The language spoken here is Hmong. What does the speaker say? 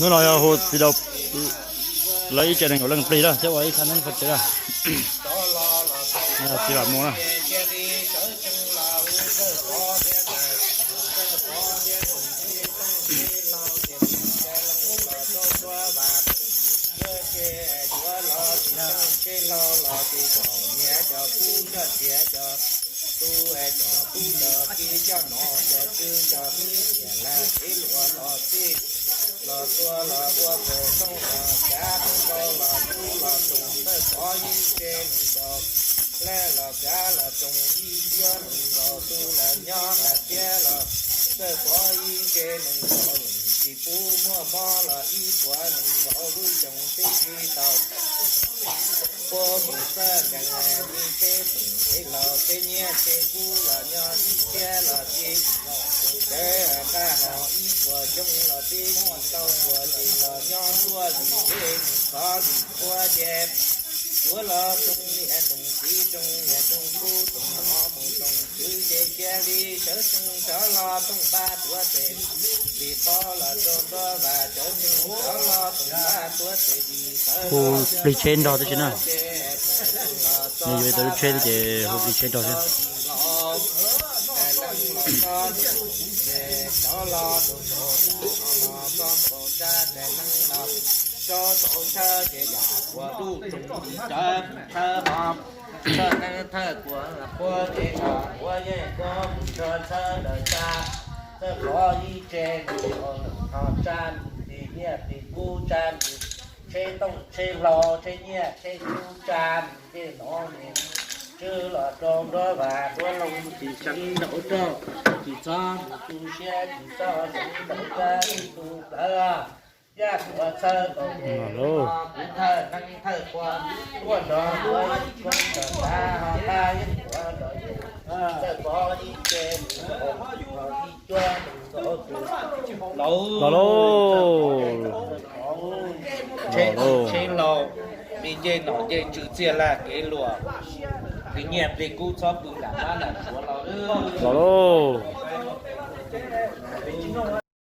Hnub no yog hu txiv daus lawv ib tsev nees nkaum leej plig na thiab ua ib thaj neeb qhov tsev na. Txiv Vam Muas na. Tus es cov tub cov ki coj nom cov tswv cov txiv tias laj kev luas los txij los tua los ua pem rooj los kav pem rau los tub los tsoom txawj pov ib tse nees nkaum lej los kav los tsoom ib cuab nees nkaum tus los nyob hais tias los txawj pov ib tse nees nkaum tsis pub muaj mob los ib puas nees nkaum lub xyoo tib si tau. Puab mus txawj nkees li teb teem teb laus teb nyiaj teb kub los nyob ib txhiab los tib, teb nqaj no ib puas xyoo los tib tsis tau puas teg los nyob tuaj vim teb mus qhov vim qhua ces yuav los tsoom niam tsoom txiv tsoom niam tsoom tub tsoom hmov mus tsoom tswv ces cia li sawv tsees sawv los tooj npaj tuav tes, vim qhov los rau nruab vas sawv tsees sawv los tooj npaj tuav tes vim sawv los plig tsheb nrog tib si na. Nws yuav tau lub tsheb ces hu plig tsheb nrog thiab. Thawj neeb thawj kuas thawj neeb thawj kuas quab ces kuab yeej kuab mus nrog thawj daws tsa, thawj qhov ib tse mus nrog tsa, tis nyiaj tis kub tsa, tsheb tooj tsheb hlau tsheb nyiaj tsheb kub tsa, tej no ne. Tswv los rau nruab vas nruab loo tsis seev nraum roj, tsis txhob mus tu siab tsis txhob seev nraum kab tu plawv. Yaj tuav txhawb kaum ces kuv thawj neeb thawj kuas tuaj nrog kuv ib koob nrog tag ho qab yeej tuav nrog yus, thawj pov ib tse mus nrog ib cuab mus nrog tus laus. Los lauj. Tsheb laus, tsheb laus, me ncej nom ncej tswv txiaj laj kev luas, tis nyiaj tis kub txhob pw nram mab nram suav los. Los lauj.